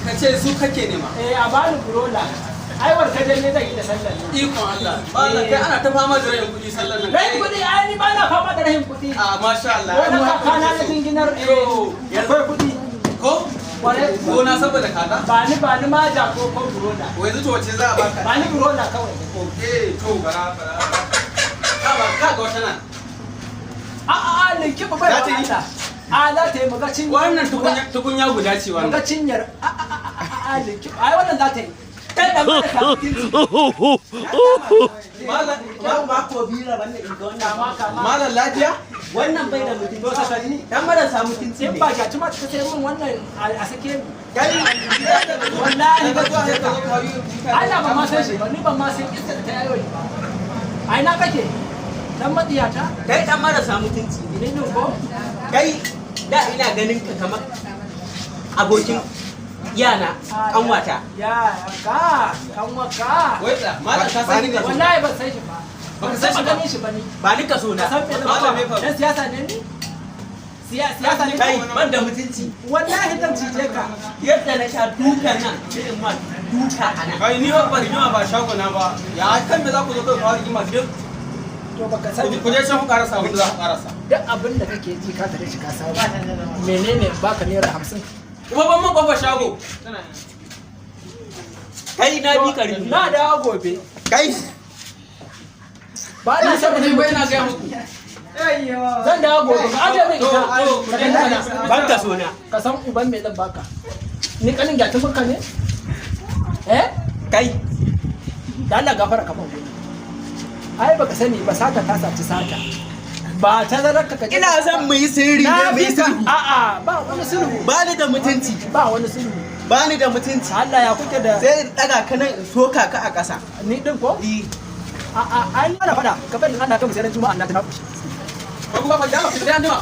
Ka ce su kake nema. Eh, a bani burola. Ai warka dai ne zan yi da sallar nan. Ikon Allah. Malam, kai ana ta fama da rayin kuɗi sallar nan. Rahin kuɗi, ai ni ba na fama da rahin kuɗi. A masha Allah. Ko na kakana na jinginar, eh, akwai kuɗi. Ko? Kwarai. Gona saboda kaza? Ba ni maja ko burola. Wai yanzu to wace za a baka? Ba ni burola kawai. Eh, to bara bara. Ka ba ka ga wata nan. A a a, linki ba bai Za ta yi? Allah. A, za ta yi, muga cinyar. Wannan tukunya tukunya guda ce Muga wannan. cinyar. A a a a a, linki. Ai wannan za ta yi. Kai da mana ka mutunci. Malam. Yau mako 2 rabon da in ga wannan. Kama kama. Malam, lafiya? Wannan bai da mutunci. To sakanni. Dan marasa mutunci In ne. ba gyatuma ta sai min wannan a sake ni. Kai. Wallahi ba ka zuwa sai ka zo ka yi. Allah ban ma san shi ba, ni ban ma san iskar da ta yayo ni ba. A ina kake? Dan matsiyata? Kai dan marasa mutunci ne. Ni din ko? Kai da ina ganin ka kamar abokin yana kanwata. Ya ka kanwaka. Wai tsaya, malam, ka sani ne? Wallahi ban san shi ba. Baka san shi ba? Ban ganin shi ba ni. Ba ni kaso na. Ka san me zan Malam, me faɗa? faru? Dan siyasa ne ni? Siyasa ne? Kai ban da mutunci. Wallahi zan cije ka. Yadda na sha dukan nan, sai in ma duka a nan. Kai, ni ba rigima ba shago na ba. Ya kan me za ku zo kai kawo rigima duk? To baka sani. Ku je can ku karasa abin da za ku karasa. Duk abin da kake ji ka tare shi ka samu. Menene baka ₦50? Kuma ban man kofar shago. Kai na bi karfi. Na dawo gobe. Kai. Ba na son Ni bai na gaya muku. Zan dawo gobe. Ka aje min ita. To, Ka kalli mana. Ban kaso na. Ka san uban me zan baka. Ni kanin gyatun maka ne? Eh? Kai. Da Allah gafara ka ban gudu. Ai baka sani ba, sata ta saci sata. Ba ta zarar ka kaje. Ina son mu yi sirri ne, Na mu yi fi ka. sulhu. A'a, ba wani sulhu. Ba ni da mutunci. Ba wani sulhu. Ba ni da mutunci. Allah ya kuke da Sai in daga ka nan in soka ka a ƙasa. Ni din ko? A'a, ai na faɗa. Ka bari Allah ka mu sai ran Juma'a na tana. Ba ku ba fa jama, ku da anjima.